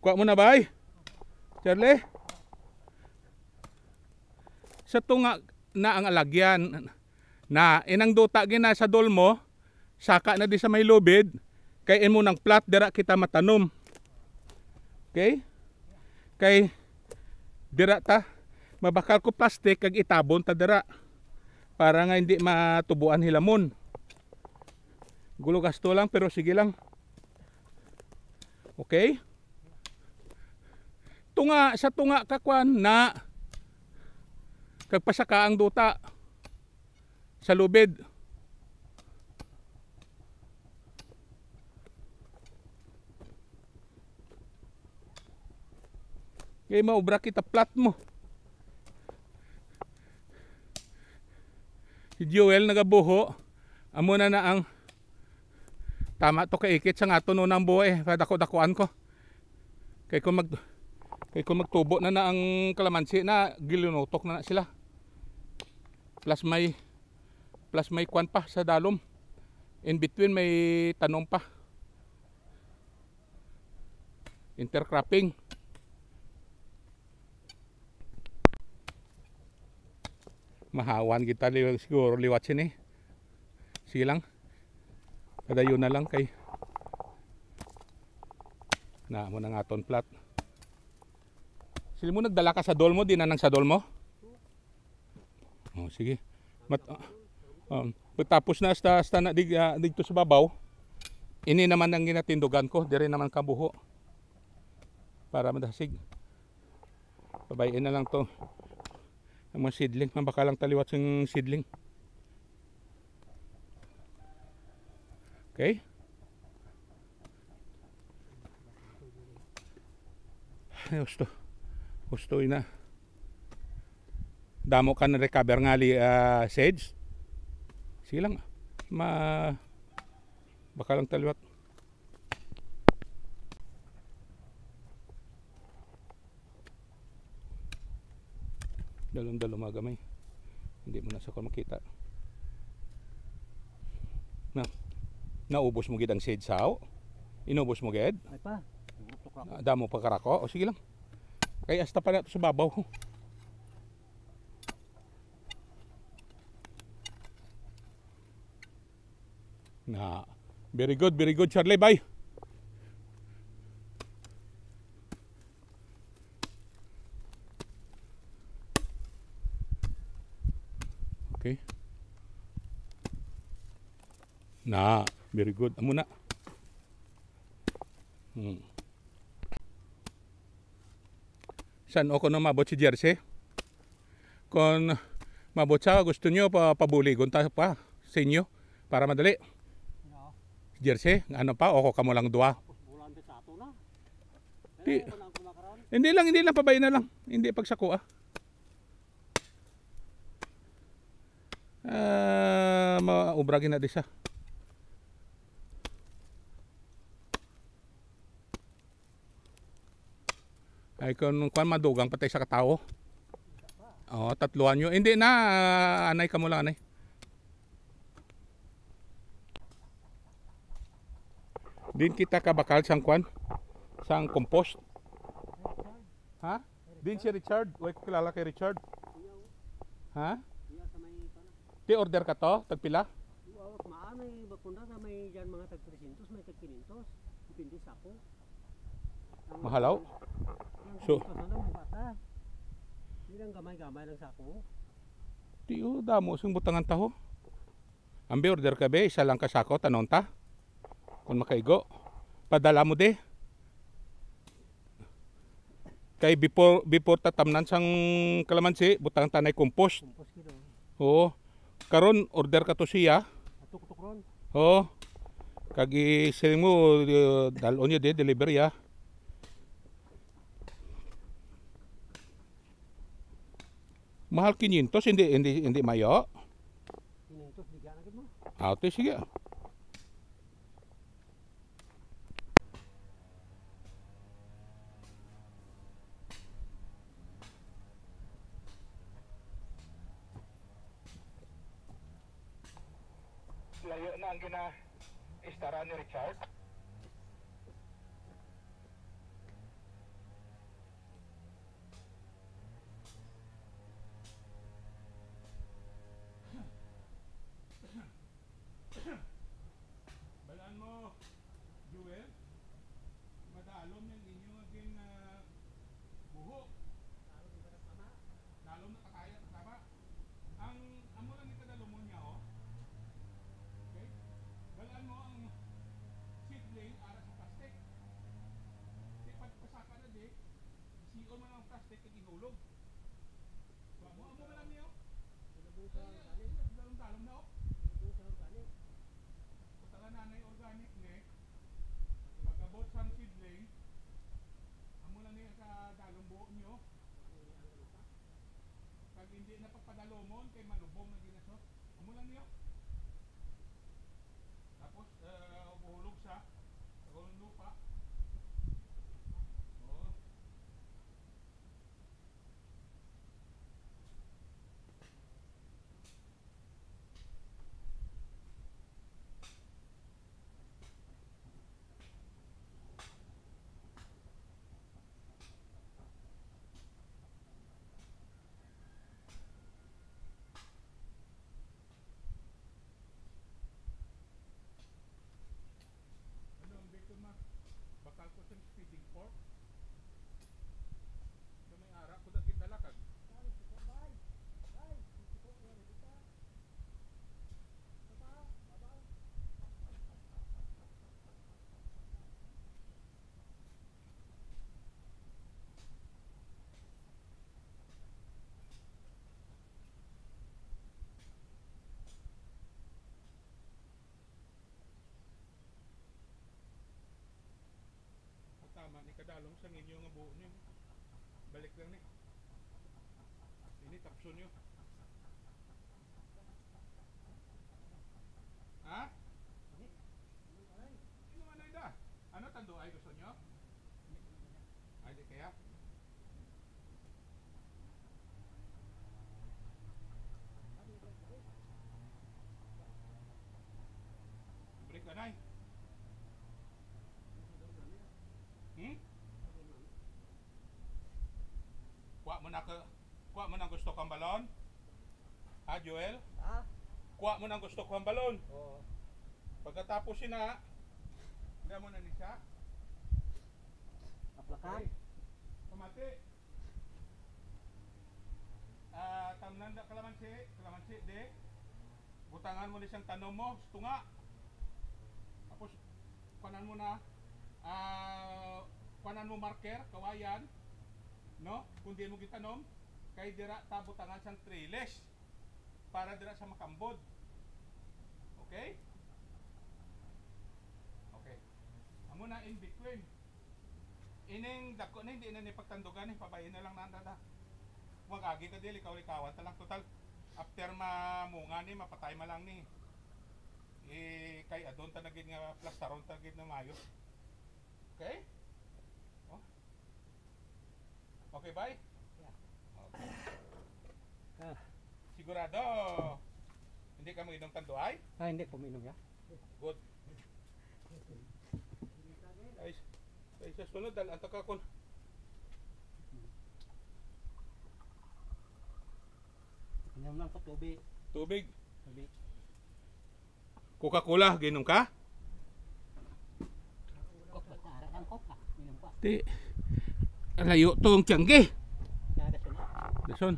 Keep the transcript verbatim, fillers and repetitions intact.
Wa mo na, bay? Charlie? Sa tunga na ang alagyan. Na, inang duta gina sa dol mo, saka na di sa may lubid, kay imo nang plat, dira kita matanom. Okay? Kay dira ta, mabakal ko plastic kag itabon ta dira para nga hindi matubuan hilamon. Gulo gasto lang, pero sige lang. Okay? Tunga, sa tunga ka kwan na kag pasaka ang duta sa lubid. Kay maubra kita plat mo. Si Joel nagabuho. Amo na na ang tama to, kaikit sa aton unang buho, eh. Padako-dakuan ko. Kay kung mag-, kay kung magtubo na na ang kalamansi na, gilinutok na na sila. Plus may, plus may kwan pa sa dalom. In between may tanom pa. Intercropping. Mahawan kita li-, siguro liwat sini. Sige lang. Kadayon na lang kay na mo nang aton plat. Sila mo nagdala ka sa dol mo, di na nang sa dol mo? Oh, sige. Mat-, um, pagtapos na hasta, hasta na dig-, ah, dito sa babaw. Ini naman ang ginatindugan ko, dire naman kabuho. Para madasig. Pabay-in na lang to. Ang mga seedling, mabaka lang taliwat sing seedling. Okay? Ay, gusto. Gusto ina. Damo ka na recover nga li, ah, Sage. Sige lang. Ma-, baka lang taliwat. Dalom-dalom nga gamay. Hindi mo na sa kon makita. Na, naubos mo gid ang seed sao? Inubos mo gid? Ay pa. Tukrako. Ah, damo pa karako. O sige lang. Kay hasta pa na to sa babaw. Na. Very good, very good, Charlie, bay. Okay. Na, very good. Amo na. Hmm. San o kuno maabot si Jersey? Kon maabot siya, gusto niyo pa, pabuligon ta pa sa inyo para madali. No. Jersey, ano pa, o kamo lang duha? Tapos bulan di sa ato na. Di, kailangan ko lang kumakaroon. Hindi lang, hindi lang, pabay na lang. Hindi pagsako, ah. Ah, maubra gina di siya. Ay, kung kuwan, madugang patay sa katawo. Oo, tatluhan nyo. Hindi na, anay ka mo lang, anay. Din kita kabakal sang kuwan, sang compost. Ha? Din si Richard. Way ko kilala kay Richard. Ha? Ti order ka to? Tagpila? Maano yung bakuna na may dyan mga tag three hundred, may tag five hundred. Depende sa ako. Mahalaw? So, sana mo bata. Hindi lang gamay-gamay lang sa ako. Tiyo, damo sing butangan taho. Ambi, order ka, be, isa lang ka sako, tanon ta. Kung makaigo, padala mo, de. Kay before, before tatamnan sang kalamansi, butang tanay compost. Compost gid, oh. Oo. Karon, order ka to siya. Atuktok ron. Oo. Kag i-sell mo, uh, dalon niya, de, deliver ya. Mahal quinientos, hindi, hindi, hindi mayo. Quinientos, bigyan na gid mo. Ah, okay, sige. Layo na ang gina-istara ni Richard. Kung man ang plastic, kag ihulog. Wa mo, amo man lang niyo. Pinabusa ang organic. Ay, dalom-dalom na, oh. Pinabusa ang organic. Butangan na nay organic, ne? Pagkabot sang seedling, amo lang niya sa dalom buo niyo. Kag hindi na pagpadalomon kay malubong na ginaso. Amo lang niyo. Tapos, eh, mahulog sa, sa lupa. Oo. Ano ang bacon, ma? Bakal ko siyang speeding fork. Sa may ara ko na kita lakag. Tama ni kadalom sa inyo nga buo niyo. Balik lang ni. Ini tapso niyo. Ha? Ano man ay da? Ano tando ay gusto niyo? Ay, di kaya? Break ka, Nay. Hmm? Kuha mo na ka, kuha mo na gusto kang balon? Ha, Joel? Ha? Kuha mo na gusto kang balon? Oo. Pagkatapos sina, hindi mo na ni siya? Aplakan? Okay. Pamati. Ah, tamnan da kalamansi, kalamansi, di. Butangan mo ni siyang tanom mo, sa tunga. Tapos, kuanan mo na, ah, kuanan mo marker, kawayan, no? Kung di mo gitanom, kay dira ta butangan sang trellis para dira sa makambod. Okay? Okay. Amo na in between. Ining dako na, hindi na ni pagtandugan, eh. Pabayin na lang na, na, na. Wag agi ka, di, likaw-likawan ta lang. Total, after mamunga ni, mapatay ma lang ni. Eh, kay adon ta na gid nga plastaron ta gid na mayo. Okay? Oh. Okay, bay? Yeah. Okay. Ah. Sigurado, hindi ka mag-inom tanduay? Ah, hindi ko uminom ya. Good. Ay, ay, sa sunod, dal-an ta ka kon. Inom lang ko tubig. Tubig. Tubig. Coca-Cola, ginom ka? Coca, ara lang Coca, inom ko. Ti, layo to ang tiyangge. Sa dason. Dason.